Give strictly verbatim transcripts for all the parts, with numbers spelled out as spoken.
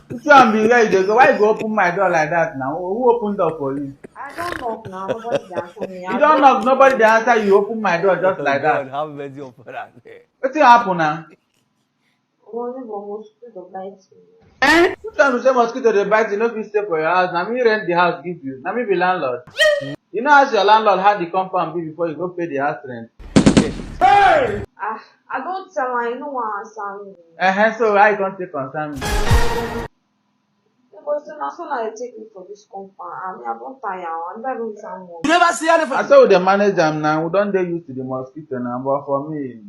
Which one be where you dey go? Why you go open my door like that now? Who open door for you? I don't knock now. Nobody dey answer me. You don't knock, nobody dey answer you. Open my door just like that. God, have mercy upon us. Wetin happen now? One neighbor mosquito dey bite me. Eh? Which one be say mosquito dey bite you? No fit stay for your house. Na me rent the house give you. Na me be landlord. You know as your landlord how the compound be before you go pay the house rent. Ah, I don tell am, he no wan answer me. Uh-huh, so how you come take concern me? Because na so na dey take me for this compound. I mean, I don tire. I never even tell one. You never see anything. I saw the manage am now. We don dey used to the mosquito now, but for me,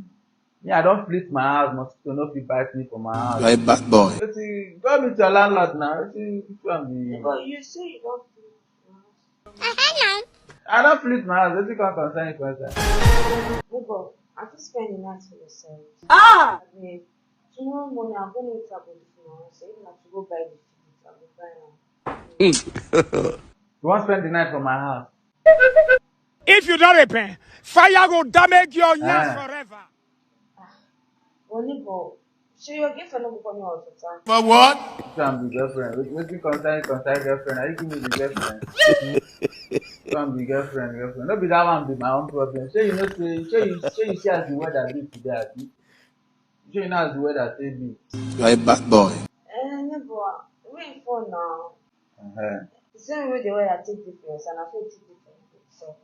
me, I don flit my house. Mosquito no fit bite me for my house. You are a bad boy. Wetin, go meet your landlord now. Wetin, which one be? But you say you don flit your house. I don flit my house. Wetin come concern you for inside? Neighbor, I fit spend the night for yourself. Ah! Abeg, tomorrow morning, I go meet her body for my house. If na to go buy the ticket, I go buy am. You wan spend the night for my house? If you don't repent, fire go damage your nyash forever. Only go. Shey your girlfriend no go come your house water? For what? Which one be girlfriend? Wait, wetin concern, concern girlfriend? Are you giving me the girlfriend? Which one be girlfriend, girlfriend? No be that one be my own problem. Shey you know say, shey you, shey you see as the weather be today, abi? Shey you know as the weather take be? You are a bad boy. Eh, neighbor, wait for now. Uh-huh. The same way the weather take difference, and I feel take different. So,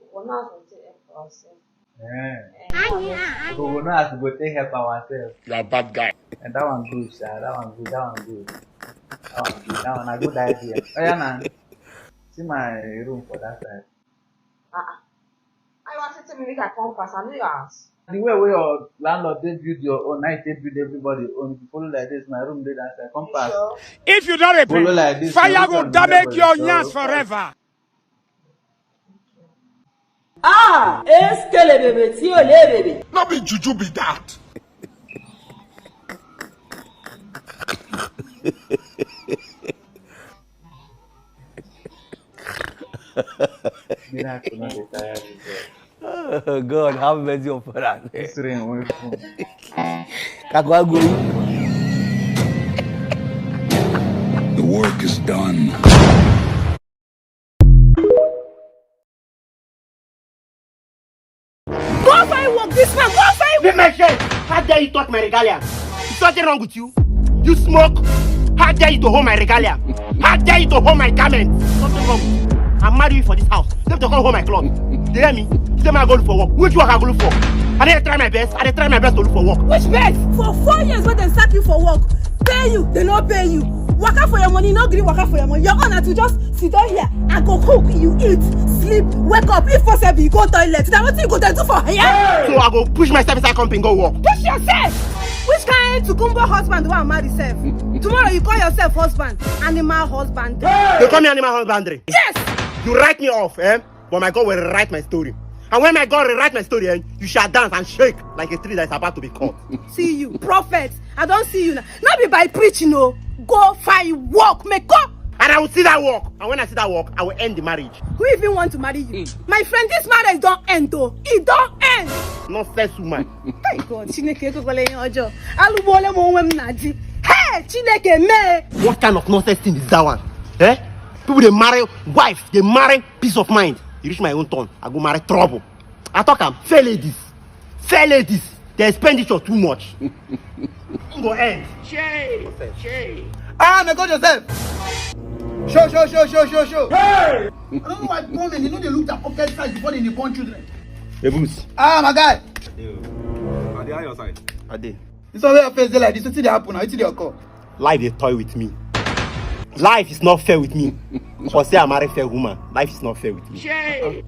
we go now to take help ourselves. Eh. Eh, we go now as we go take help ourselves. You are a bad guy. And that one good, sha. That one good. That one good. That one good. That one a good idea. Oh yeah, now. See my room for that side. Ah, ah. I want to tell me make I come pass. I know your house. The way wey your landlord dey build your own, na him take build everybody own. If you follow like this, my room dey that side. Come pass. Sure? If you don't repent, follow like this, fire go damage your nyash forever. Ah, eskelebebe tí ò lè bèbè. No be juju be that. Miracle no dey tire me, God. Oh, God, have mercy upon us. This rain wey fall. Kagwagu. The work is done. Go find work, this man. Go find work. Leave my shirt. How dare you touch my regalia? Is something wrong with you? You smoke? How dare you to hold my regalia? How dare you to hold my garment? Something wrong with you. I marry you for this house. Dem to come hold my cloth. You hear me? Say I go look for work. Which work I go look for? I dey try my best. I dey try my best to look for work. Which best? For four years wey dem sack you for work, pay you, dem no pay you. Waka for your money, no gree waka for your money. Your own na to just sit down here. I go cook, you eat, sleep, wake up. If possible, you go toilet. Na wetin you go dey do for here? So I go push myself inside company go work. Push yourself. Which kind Tukumbo husband wey I marry sef? Tomorrow you call yourself husband, animal husband. They call me animal husband. Yes. You write me off, eh? But my God will rewrite my story. And when my God rewrite my story, eh, you shall dance and shake like a tree that is about to be cut. See you, prophet. I don see you now. No be by preaching, no. Go find work, make go. And I will see that work. And when I see that work, I will end the marriage. Who even want to marry you? Mm. My friend, this marriage don end, oh. It don end. Nonsense woman. Thank God, Chineke ekwekwala ihe ọjọọ. Alụgbuola m onwe m na di. Hey, Chineke mee. What kind of nonsense thing is that one? Eh? People dey marry wife, dey marry peace of mind. E reach my own turn, I go marry trouble. I talk am, fair ladies, fair ladies, the expenditure too much. E go end. Shey, shey. Ah, may God yourself. Show, show, show, show, show, show. Hey! I don't know why poor men, they know they look their pocket size before they dey born children. Ebus. Ah, my guy. Are they on your side? Are they? This one wey your face dey like this, wetin dey happen now? Wetin dey occur? Life dey toy with me. Life is not fair with me. For say I marry fair woman, life is not fair with me. Shey.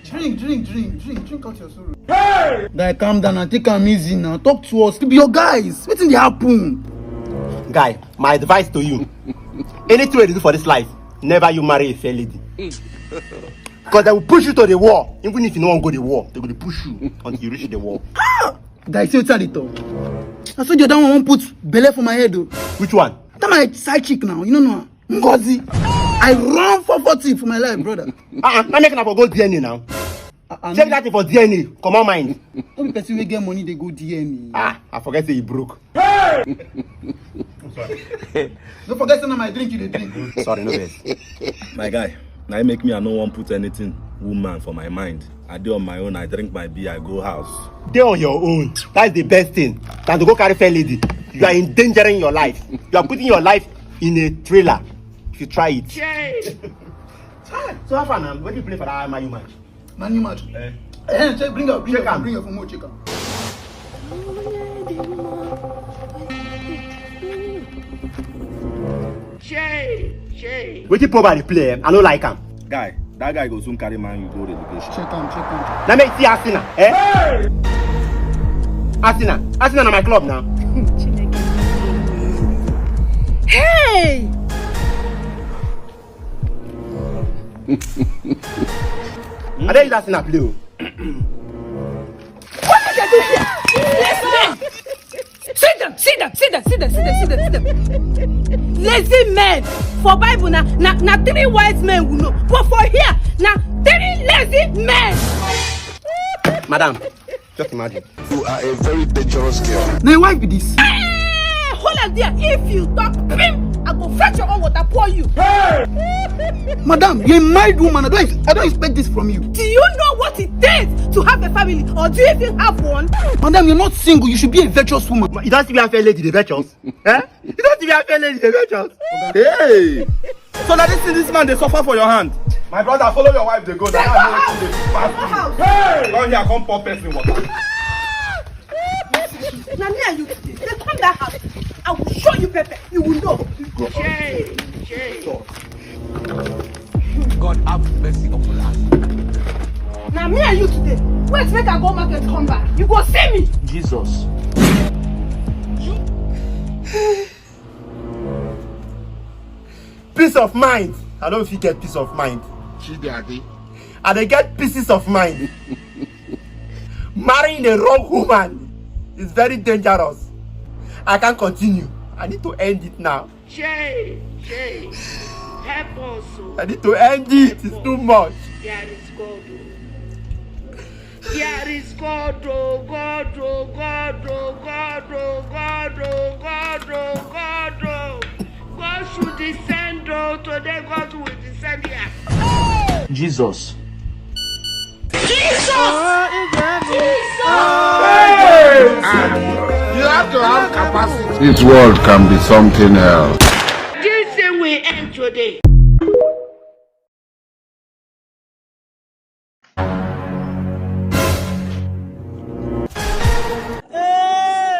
Drink, drink, drink, drink, drink out your sorrow. Hey! Guy, calm down and take am easy now. Talk to us. Be your guys. Wetin dey happen? Guy, my advice to you. Anything you do for this life, never you marry a fair lady. Because they will push you to the wall. Even if you no wan go the wall, they go dey push you until you reach the wall. Guy, see wetin I dey talk. I saw the other one wan put belle for my head o. Which one? That my side chick now, you no know her? Ngozi. I run four forty for my life, brother. Uh-uh, na make una for go D N A now. I, I Check no, that thing for D N A. Comot mind. No be person wey get money dey go D N A. Ah, I forget say you broke. No forget say na my drink you dey drink. Sorry, no vex. My guy, na im make me I no wan put anything woman for my mind. I dey on my own, I drink my beer, I go house. Dey on your own. That's the best thing than to go carry fair lady. You are endangering your life. You are putting your life in a trailer if you try it. Chai! So how far now? Wetin you play for that Man U match? Man U match. Eh. Eh, check, bring out, bring Check out, am. Bring out for more, check am. Chai, chai. Wetin Pogba dey play? Eh? I no like am. Guy, that guy go soon carry Man U go relegation. Check am, check am. Na me see Arsenal, eh? Arsenal, Arsenal na my club now. Hey! I dey use Arsenal play o. Wetin dey do here? Lazy men! Sit down, sit down, sit down, sit down, sit down, sit down, sit down. Lazy men! For Bible, na, na, na three wise men we know. But for here, na three lazy men! Madam, just imagine. You are a very dangerous girl. Na your wife be this. Eh, hold on there. If you talk, pim, I go fetch your own water, pour you. Madam, you're a married woman. I don't, ex- I don't expect this from you. Do you know what it takes to have a family? Or do you even have one? Madam, you're not single. You should be a virtuous woman. You don see me as fair lady dey virtuous? Eh? You don see me as fair lady dey virtuous? Hey! So na this thing this man dey suffer for your hand. My brother, follow your wife dey go. Na I know wetin dey pass through. Hey! Come here, come pour person water. Na me and you today. Dey come that house. I will show you pepper. You will know. Jay, Jay. God have mercy upon us. Na me and you today. Wait, make I go market come back. You go see me. Jesus. Peace of mind. I don't fit get peace of mind. Chidi Ade. I dey get pieces of mind. Marrying the wrong woman is very dangerous. I can't continue. I need to end it now. Jay, Jay, help us o. I need to end it. It's too much. There is God o. There is God o, God o, God o, God o, God o, God o, God o. God should descend o. Today God will descend here. Jesus. Jesus! Jesus! Hey! You have to have capacity. This world can be something else. This thing will end today.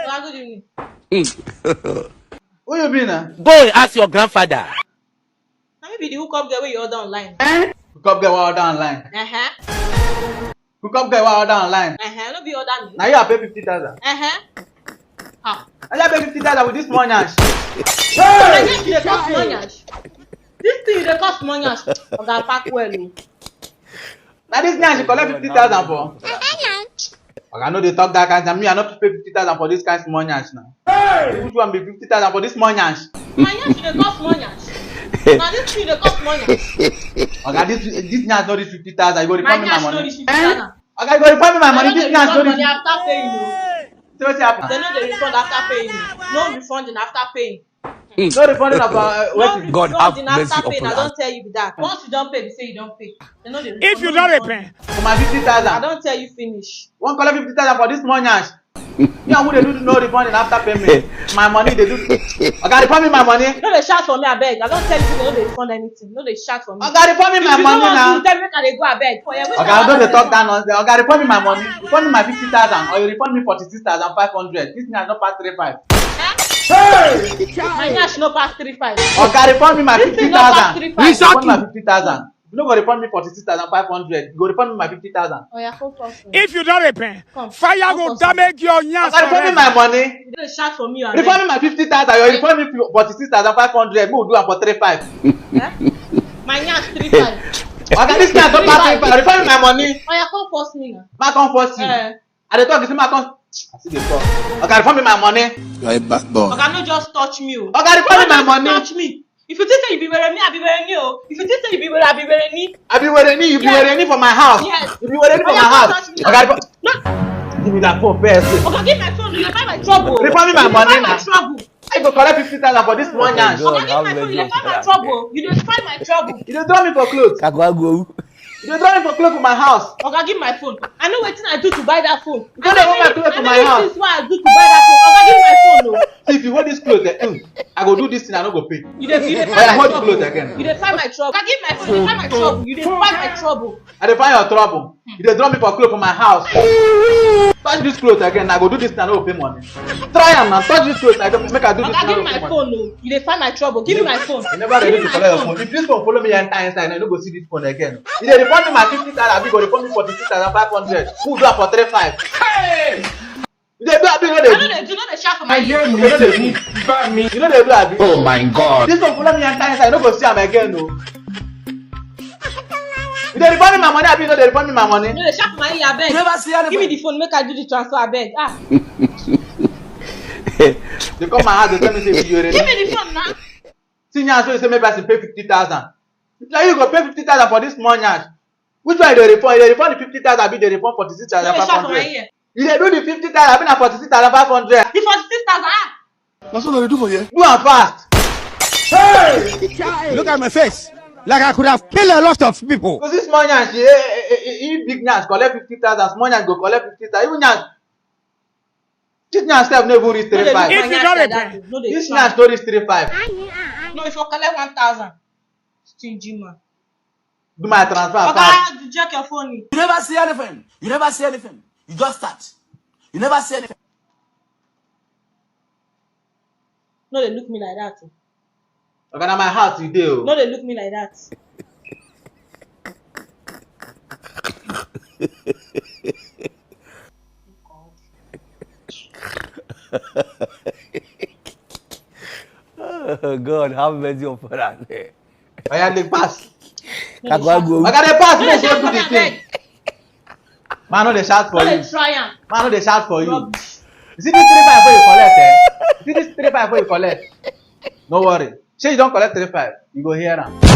Oga, good evening. Who you be na? Go and ask your grandfather. Na me be the hookup girl wey you order online. Hookup girl wey order online. Uh-huh. Hookup girl wey order online. Uh-huh. No be order me. Na you I pay fifty thousand. Uh-huh. Ah. I just pay fifty thousand with this small nyash. Hey! Na nyash you dey call small nyash. This thing you dey call small nyash. Oga, pack well o. Na this nyash you collect fifty thousand for. Uh-huh. Oga, no dey talk that kind thing. Me, I no fit pay fifty thousand for this kind small nyash now. Hey! Which one be fifty thousand for this small nyash? Na nyash you dey call small nyash. Na this thing you dey call small nyash. Oga, this, this nyash no reach fifty thousand. You go refund me my money. My nyash no reach fifty thousand. Oga, you go refund me my money. This nyash no reach. Dem no dey refund money after paying o. So wetin happen? Dem no dey refund after paying o. No refunding after paying. No refunding of, uh, wetin? God have mercy upon us. No refunding after paying. I don tell you be that. Once you don pay, be say you don pay. Dem no dey refund. If you don pay for my fifty thousand. I don tell you finish. Wan collect fifty thousand for this small nyash. Me and who dey do no refunding after payment? My money dey do. Oga, refund me my money. No dey shout for me, abeg. I don tell you say dem no dey refund anything. No dey shout for me. Oga, refund me my money now. If you no wan do, tell me make I dey go, abeg. For here, oga, I no dey talk that nonsense. Oga, refund me my money. Refund me my fifty thousand or you refund me forty-six thousand five hundred. This thing has not passed three five. Eh? Hey! My nyash no pass three five. Oga, refund me my fifty thousand. This thing no pass three five. Refund me my fifty thousand. If you no go refund me forty-six thousand five hundred, you go refund me my fifty thousand. Oya, come first. If you don repent, come. Fire go damage your nyash. Oga, refund me my money. You dey shout for me, abeg. Refund me my fifty thousand, you refund me forty-six thousand five hundred, make we do am for three five. Eh? My nyash three five. Oga, this nyash don pass three five. Refund me my money. Oya, come force me now. Ma come force you. Eh. I dey talk, you see ma come. I still dey talk. Oga, refund me my money. You are a bad boy. Oga, no just touch me o. Oga, refund me my money. No just touch me. If you think say you be Wereni, I be Wereni o. If you think say you be Were, I be Wereni. I be Wereni, you be Wereni for my house. Yes. You be Wereni for my house. Oga, give me that phone first. Oga, give my phone. You dey find my trouble. Refund me my money now. You dey find my trouble. I go collect fifty thousand for this one yansh. Oga, give my phone. You dey find my trouble. You dey find my trouble. You dey draw me for clothes. Kagwago. You dey draw me for clothes for my house. Oga, give my phone. I know wetin I do to buy that phone. You go dey hold my clothes for my house. I know the things wey I do to buy that phone. Oga, give my phone o. See, if you hold this cloth, eh, mm, I go do this thing, I no go pay. You dey you dey find my trouble. Oya, hold the cloth again. You dey find my trouble. Oga, give my phone. You dey find my trouble. You dey find my trouble. I dey find your trouble. You dey draw me for cloth for my house. Touch this cloth again, I go do this thing, I no go pay money. Try am now, touch this cloth, I go make I do this thing, I no go pay money. Oga, give my phone o. You dey find my trouble. Give me my phone. You never ready to collect your phone. If this phone follow me enter inside, you no go see this phone again. You dey refund me my fifty thousand, abi you go refund me forty-six thousand five hundred. Who do am for three five? Hey! You dey do abi you no dey do? I no dey do, no dey shout for my ear. You no dey do? You no dey do abi? Oh my God. This one follow me enter inside, you no go see am again o. You dey refund me my money abi you no dey refund me my money? No dey shout for my ear, abeg. You never see anything. Give me the phone, make I do the transfer, abeg. Ah. Dey come my house, dey tell me say you already. Give me the phone now. See now, so you say make person pay fifty thousand. If na you go pay fifty thousand for this small yansh, which one you dey refund? You dey refund the fifty thousand, abi you dey refund forty-six thousand five hundred? No dey shout for my ear. You dey do the fifty thousand, abi na forty-six thousand five hundred? The forty-six thousand, ah. Na so dem dey do for here. Do am fast. Hey! Look at my face. Like I could have killed a lot of people. Because this small yansh, eh, eh, eh, eh, if big yansh collect fifty thousand, small yansh go collect fifty thousand. Even yansh, this yansh sef no even reach three five. If you don't repent. No dey shout. This yansh no reach three five. No, if you collect one thousand, stingy man. Do my transfer fast. Oga, check your phone. You never see anything. You never see anything. You just start. You never see anything. No dey look me like that o. Oga, na my house you dey o. No dey look me like that. Oh God, have mercy upon us. Oya, dey pass. Kagwago. Oga, dey pass, make you do the thing. Man no dey shout for you. No dey try am. Man no dey shout for you. Rubbish. You see this three five wey you collect, eh? You see this three five wey you collect? No worry. Shey you don collect three five? You go hear am.